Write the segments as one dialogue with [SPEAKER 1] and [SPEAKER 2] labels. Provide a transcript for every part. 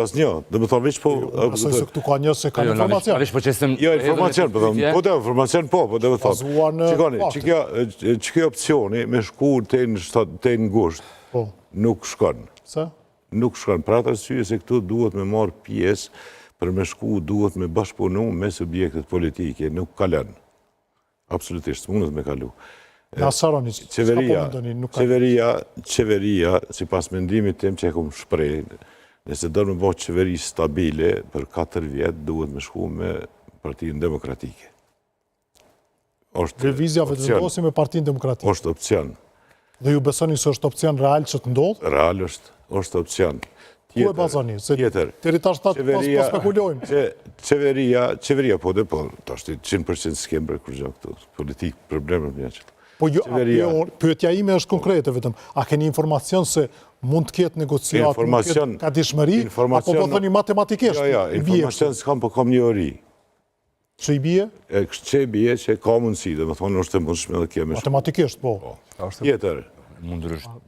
[SPEAKER 1] Asnjë, domethonë veç po...
[SPEAKER 2] Jo, besoj se këtu ka njerëz që kanë jo, informacion.
[SPEAKER 3] Jo, po qesim...
[SPEAKER 1] Jo, informacion, po thonë, po të informacion, po, po domethonë. Shikoni, që kjo, që kjo opcioni me shku te në te në gusht, po. nuk shkon.
[SPEAKER 2] Pse?
[SPEAKER 1] Nuk shkon, për atë arsye se këtu duhet me marrë pjesë, për me shku duhet me bashkëpunu me subjektet politike, nuk kalon. Absolutisht, s'mundet me kalu.
[SPEAKER 2] Na sqaroni, çka po mendoni,
[SPEAKER 1] nuk ka... Qeveria, qeveria, sipas mendimit tim që e kom shpreh, nëse do me bo qeveri stabile për 4 vjet, duhet me shku me Partinë Demokratike.
[SPEAKER 2] Është Lëvizja Vetëvendosje me Partinë Demokratike.
[SPEAKER 1] Është opcion.
[SPEAKER 2] Dhe ju besoni se është opcion real që të ndodhë?
[SPEAKER 1] Real është, është opcion.
[SPEAKER 2] Ku e bazoni? Se tjetër, deri tash thatë po, po spekulojmë.
[SPEAKER 1] Që, qeveria, qeveria po dhe po, tash 100% s'kem bre kurgjo këtu, politikë, problemet një që.
[SPEAKER 2] Po jo, qeveria, jo, pyetja ime është konkrete vetëm, a keni informacion se mund të ketë negociatë, mund të ketë gatishmëri, apo po thoni matematikisht?
[SPEAKER 1] Jo, jo, informacion s'kam, po kam njohuri.
[SPEAKER 2] Që i bie?
[SPEAKER 1] E që i bie që ka mundësi, domethonë është e mundshme edhe kjo me
[SPEAKER 2] shku. Matematikisht, po.
[SPEAKER 1] po. Tjetër,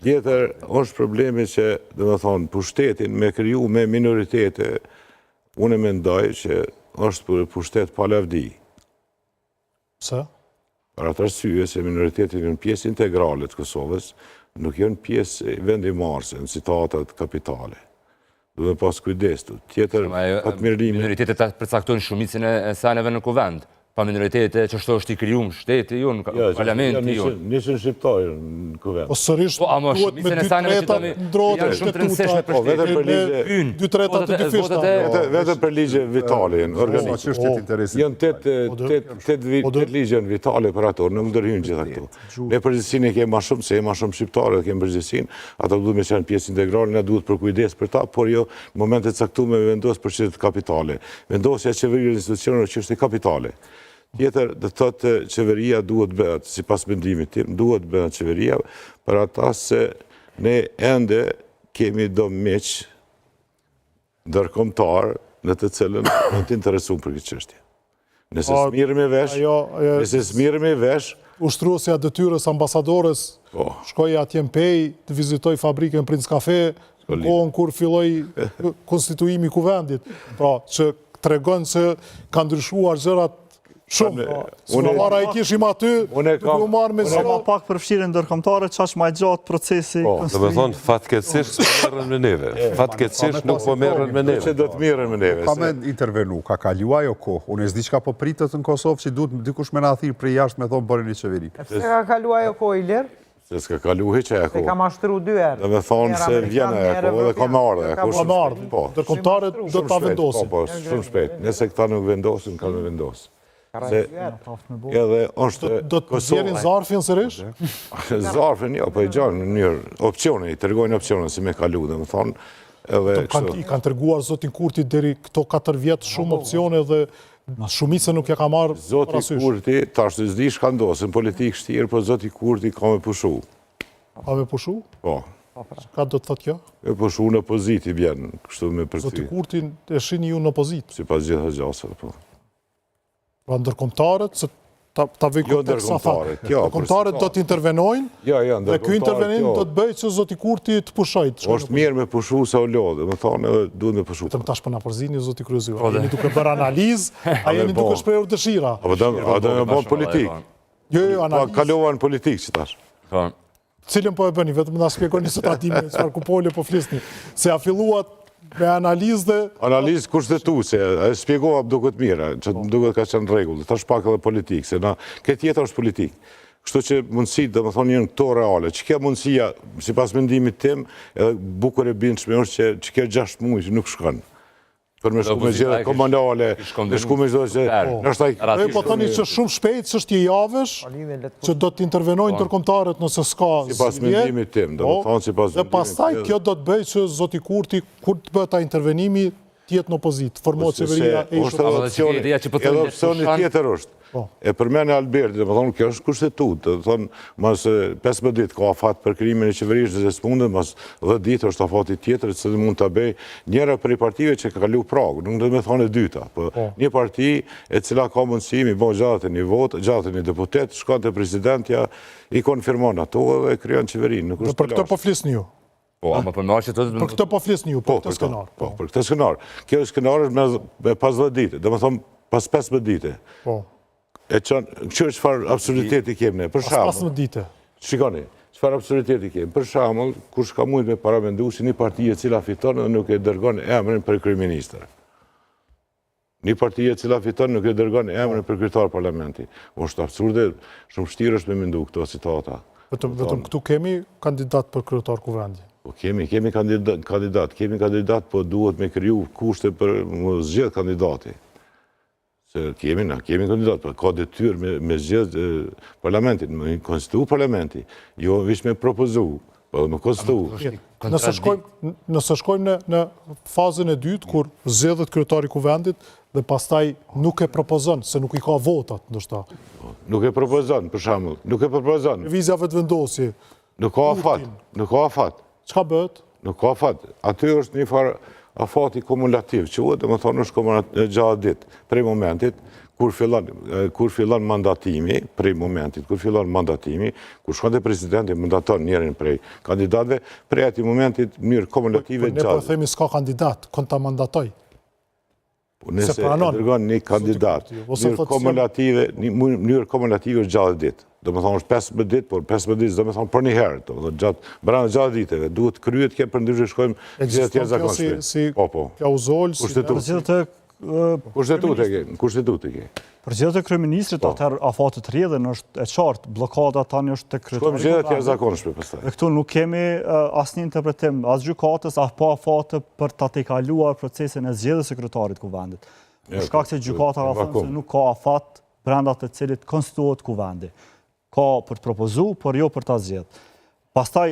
[SPEAKER 1] tjetër, është problemi që, domethonë, pushtetin me kriju me minoritete, unë e mendoj që është për pushtet pa lavdi.
[SPEAKER 2] Pse?
[SPEAKER 1] Për atë arsye se minoritetet janë pjesë integrale të Kosovës, nuk janë pjesë vendimmarrëse në situatat kapitale. Duhet me pas kujdes tu. Tjetër,
[SPEAKER 3] Fatmir Minoritetet ta përcaktojnë shumicën e seneve në kuvend. Pa minoritete, qështu është i krijum shteti jonë, jo, parlamenti
[SPEAKER 1] jonë. Njëqind shqiptarë në kuvend.
[SPEAKER 2] Po sërish
[SPEAKER 3] po,
[SPEAKER 2] duhet me dy treta ndrohet
[SPEAKER 3] shumë të rëndësishme
[SPEAKER 1] për po,
[SPEAKER 2] shtetin.
[SPEAKER 1] Vetëm për ligje,
[SPEAKER 2] dy treta të dyfishta.
[SPEAKER 1] Vetëm për ligje vitale janë
[SPEAKER 4] organike. Po,
[SPEAKER 1] janë tetë ligje janë vitale për ato, nuk ndërhyjnë gjitha këto. Ne përgjegjësinë e kemi ma shumë, se jemi ma shumë shqiptarë dhe kemi përgjegjësinë, ata duhet me qenë pjesë integrale, na duhet përkujdes për ta, por jo në momente të caktume me vendos për çështjet kapitale. Vendosja e qeverisë dhe institucioneve është çështje kapitale. Tjetër, do të thotë qeveria duhet bëhet, sipas mendimit tim, duhet bëhet qeveria për ata se ne ende kemi do miq ndërkombëtar në të cilën janë të interesuar për këtë çështje. Nëse s'mirremi vesh, nëse s'mirremi vesh...
[SPEAKER 2] Ushtruesja e detyrës ambasadores, po. shkoi atje në Pejë, të vizitoi fabrikën Prince Cafe, në kohën kur filloi konstituimi i kuvendit. Pra, që tregon se ka ndryshuar gjërat shumë. Pra, Unë e kishim aty, duke u marrë me
[SPEAKER 5] zero. Ma pak përfshirje ndërkombëtare, qaq ma i gjatë procesi
[SPEAKER 6] po, Domethonë, fatkeqësisht s'po merren me neve. Fatkeqësisht nuk po merren me neve.
[SPEAKER 1] Që do të merren me neve.
[SPEAKER 4] Ka me intervenu, ka kalu ajo kohë. Unë s'di çka po pritet në Kosovë që duhet dikush me na thirr prej jashtë me thonë bëni një
[SPEAKER 7] qeveri. Pse ka kalu ajo kohë, Ilir?
[SPEAKER 1] Se s'ka kalu hiç ajo
[SPEAKER 7] kohë. Se ka mashtru dy herë.
[SPEAKER 1] Domethonë se vjen ajo kohë dhe ka me ardhë ajo
[SPEAKER 2] kohë. Ka me ardhë. Po. Ndërkombëtarët do ta vendosin.
[SPEAKER 1] Po, po, shumë shpejt. Nëse këta nuk vendosin, kanë me vendosë. Se edhe është
[SPEAKER 2] Do të nxjerrin zarfin sërish?
[SPEAKER 1] Zarfin, jo, po e gjanë në mënyrë, opcione, i tregojnë opcione si me kalu, domethonë, edhe
[SPEAKER 2] kështu. I kanë treguar zotin Kurti deri këto 4 vjet shumë opcione dhe shumicën nuk ja ka marrë
[SPEAKER 1] parasysh. Zoti Kurti, tash s'di çka ndodh, se në politikë shtirë, po zoti Kurti ka me pushu.
[SPEAKER 2] Ka me pushu?
[SPEAKER 1] Po.
[SPEAKER 2] po pra. Çka do të thotë kjo?
[SPEAKER 1] Me pushu në opozitë i bjen, kështu me
[SPEAKER 2] përkthy. Zoti Kurti e shihni ju në opozitë?
[SPEAKER 1] Sipas gjitha gjasave, po.
[SPEAKER 2] Pra ndërkombëtarët, se ta, ta vej
[SPEAKER 1] jo
[SPEAKER 2] kontekst sa tha. Jo, ndërkombëtarët do të intervenojnë,
[SPEAKER 1] jo, jo,
[SPEAKER 2] dhe ky intervenim do të bëjë që zoti Kurti të pushojë.
[SPEAKER 1] Të është mirë me pushu se u lodh, domethonë edhe duhet me pushu.
[SPEAKER 2] Vetëm tash po na përzini zoti Kryeziu. Po, a jeni duke bërë analizë, a jeni duke shprehur dëshira?
[SPEAKER 1] Apo do a do me bë politikë?
[SPEAKER 2] Jo, jo, analizë.
[SPEAKER 1] Po kalova në politikë që tash.
[SPEAKER 3] Po.
[SPEAKER 2] Cilën po e bëni, vetëm na shpjegoni se ta dimë çfarë kupole po flisni. Se a filluat me analizë dhe...
[SPEAKER 1] Analizë kushtetuese, e shpjegova më duket mirë, që më duket ka qenë rregull, tash pak edhe politikë, se na, këtë jetë është politikë. Kështu që mundësitë, domethonë, janë këto reale, që kjo mundësia, sipas mendimit tim, edhe bukur e bindshme është që, që kjo 6 muaj që nuk shkon. Për me shku me zgjedhje komunale, me shku me çdo gjë.
[SPEAKER 2] Ndoshta ai po thoni që shumë shpejt çështje javësh që do të intervenojnë po. ndërkombëtarët nëse s'ka
[SPEAKER 1] zgjidhje. Sipas mendimit tim, domethonë sipas mendimit.
[SPEAKER 2] Dhe pastaj kjo do të bëjë që zoti Kurti kur të bëhet ai intervenimi të jetë në opozitë, formohet qeveria
[SPEAKER 1] e ish. Është edhe opsioni tjetër është. Po. E përmendi Alberti, domethonë, kjo është kushtetutë, domethonë, mas 15 ditë ka afat për krijimin e qeverisë dhe s'mundet, mas 10 ditë është afati tjetër, që mund të bëj njëra prej partive që ka kalu pragun, nuk do me thonë e dyta, po, po. një parti e cila ka mundësi mi bo 61 votë, 61 deputet, shkon te presidentja, i konfirmon ato dhe krijon qeverinë.
[SPEAKER 2] Dhe për këtë po flisni ju?
[SPEAKER 3] Po, ama për me që të...
[SPEAKER 2] Për këtë po flisni ju, për
[SPEAKER 1] Po,
[SPEAKER 2] këtë skenar.
[SPEAKER 1] Po, për këtë skenar. Kjo skenar është me, me pas 10 ditë, domethënë pas 15 dite.
[SPEAKER 2] Po,
[SPEAKER 1] E çon, kqyr çfarë absurditeti kemi ne. Për
[SPEAKER 2] pas
[SPEAKER 1] shembull,
[SPEAKER 2] 15 dite.
[SPEAKER 1] shikoni, çfarë absurditeti kemi. Për shembull, kush ka mujt me paramendu si një parti e cila fiton dhe nuk e dërgon emrin për kryeministër. Një parti e cila fiton nuk e dërgon emrin për kryetar parlamenti. Është absurde, shumë vështirë është me mendu këto situata.
[SPEAKER 2] Vetëm, vetëm këtu kemi kandidat për kryetar kuvendi.
[SPEAKER 1] Po kemi, kemi kandidat, kandidat, kemi kandidat, po duhet me kriju kushte për më zgjedh kandidati. Se kemi na, kemi kandidat, po ka detyrë me, me zgjedh e, parlamentin, me konstitu parlamenti, jo veç me propozu, po edhe me konstitu.
[SPEAKER 2] Nëse shkojmë, nëse shkojmë në, në fazën e dytë, kur zgjedhet kryetari i kuvendit dhe pastaj nuk e propozon, se nuk i ka votat, ndoshta.
[SPEAKER 1] Nuk e propozon, për shembull, nuk e propozon,
[SPEAKER 2] Lëvizja Vetëvendosje,
[SPEAKER 1] nuk ka afat, nuk ka afat.
[SPEAKER 2] çka bëhet?
[SPEAKER 1] Nuk ka afat. Aty është një farë afati kumulativ, që dhe më thonë është kumulativ 60 ditë, prej momentit kur fillon, e, kur fillon mandatimi, prej momentit kur fillon mandatimi, kur shkon te presidenti mandaton njërin prej kandidatëve, prej atij momentit në mënyrë kumulative
[SPEAKER 2] Po ne po
[SPEAKER 1] 60
[SPEAKER 2] themi s'ka kandidat, kon ta mandatoj.
[SPEAKER 1] Po nëse
[SPEAKER 2] Se pranon.
[SPEAKER 1] e dërgon një kandidat,
[SPEAKER 2] Zoti Kurti, ose
[SPEAKER 1] mënyrë
[SPEAKER 2] thotë se-
[SPEAKER 1] kumulative, një mënyrë kumulative është 60 ditë. Do më thonë është 15 ditë, por 15 ditë do më thonë për një herë, do më thonë gjatë brenda 60 ditëve, duhet kryet kjo për ndryshe shkojmë gjëra të
[SPEAKER 2] Ekziston kjo si,
[SPEAKER 1] jashtëzakonshme.
[SPEAKER 2] si
[SPEAKER 1] Po, po.
[SPEAKER 2] klauzol, si
[SPEAKER 1] Kushtetutë.
[SPEAKER 5] Për zgjedhjet e
[SPEAKER 1] Kushtetutë e ke, kushtetutë e ke.
[SPEAKER 5] Për zgjedhjet e kryeministrit,
[SPEAKER 1] Po.
[SPEAKER 5] atëherë afatet rrjedhin, është e qartë, bllokada tani është te kryetari.
[SPEAKER 1] Shkojmë gjëra të
[SPEAKER 5] i kuvendit.
[SPEAKER 1] jashtëzakonshme pastaj.
[SPEAKER 5] Dhe këtu nuk kemi asnjë interpretim, as gjykatës, apo afate për ta tejkaluar procesin e zgjedhjes së kryetarit të kuvendit. Për shkak se gjykata ka thënë se
[SPEAKER 1] vakum.
[SPEAKER 5] nuk ka afat brenda të cilit konstituohet kuvendi. Ka për të propozu, por jo për ta zgjedhë. Pastaj.